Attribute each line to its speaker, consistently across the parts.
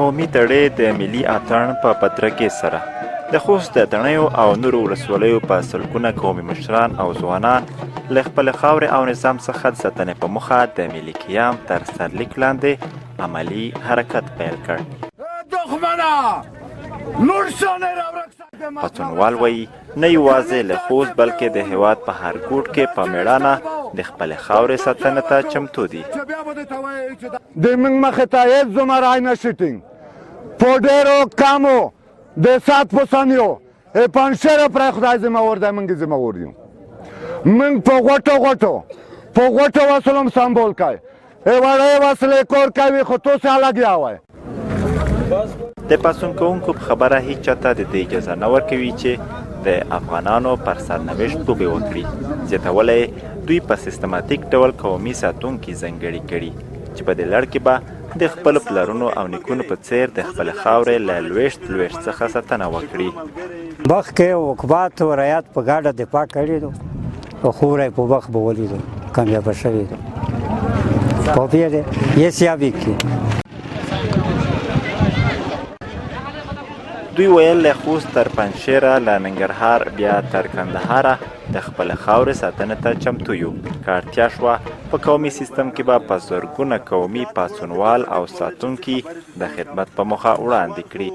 Speaker 1: قومي دړې د ملي اتڼ په بدرګې سره د خوست د تڼیو او نورو ولسوالیو په سلګونه قومي مشران او ځوانان له خپلې خاورې او نظام څخه د ساتنې په موخه د ملي قیام تر سرلیک لاندې عملي حرکت پیل کړ. پاڅونوال وایي، نه یوازې له خوست بلکې د هېواد په هر ګوټ کې په مېړانه د خپلې خاورې ساتنې ته چمتو دي.
Speaker 2: د موږ مخې ته هېڅ زمری نه شي ټینګ، په ډېرو کمو د سات په ثانیو پنجشیر پر خدای ذمه ور دی، موږ ذمه ور یو. موږ په غوټو غوټو په غوټو وسلم سمبول کوي، وړې وسلې کور کوي، خو تاسې لګیا وای.
Speaker 1: د پاڅون کوونکو په خبره هیچا ته د دې اجازه نه ورکوي چې د افغانانو پر سرنوشت لوبې وکړي. زیاتوله یې، دوی په سیستماتیک ډول قومي ساتونکي ځانګړي کړي چې په دې لړ کې به د خپلو پلرونو او نیکونو په څېر د خپلې خاورې له لوېشت لوېشت څخه ساتنه وکړي.
Speaker 3: مخکې حکومت او رعیت په ګډه دفاع کړې ده او خوره یې په وخت بولي ده، کامیابه شوې ده. په دې یې سیابي کې
Speaker 1: دوی ویل، له خوست تر پنجشیره، له ننګرهار بیا تر کندهاره د خپلې خاورې ساتنې ته چمتو یو. که اړتیا شوه په قومي سیستم کې به په زرګونه قومي پاڅونوال او ساتونکي د خدمت په موخه وړاندې کړي.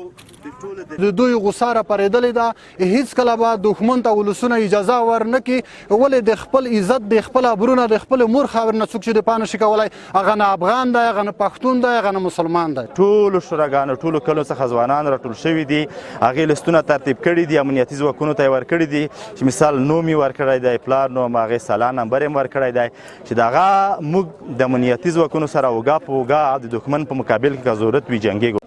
Speaker 4: د دوی غوسه را پرېدلې ده، هیڅکله به دښمن ته ولسونه اجازه ورنکړي، ولې د خپل عزت، د خپل ابرونه، د خپل مور خاورې نه څوک چې دفاع نشي کولای، هغه نه افغان دی، هغه نه پښتون دی، هغه نه مسلمان دی.
Speaker 5: ټولو شوراګانو، ټولو کلو څخه ځوانان راټول شوي دي، هغې لستونه ترتیب کړي دي، امنیتي ځواکونو ته یې ورکړي دي چې مثال نوم یې ورکړی دی، پلار نوم، هغې سلا نمبر یې ورکړی دی، چې دغه موږ د امنیتي ځواکونو سره اوږه په اوږه د دښمن په مقابل کې که ضرورت وي جنګېږو.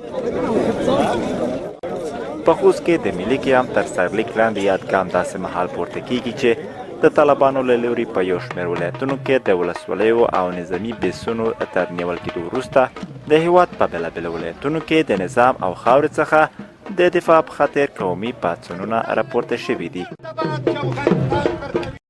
Speaker 1: په خوست کې د ملي قیام تر سرلیک لاندې یاد ګام داسې مهال پورته کیږي چې د طالبانو له لوري په یو شمېر ولایتونو کې د ولسوالیو او نظامي بیسونو تر نیول کېدو وروسته د هېواد په بېلابېلو ولایتونو کې د نظام او خاورې څخه د دفاع په خاطر قومي پاڅونونه راپورته شوي دي.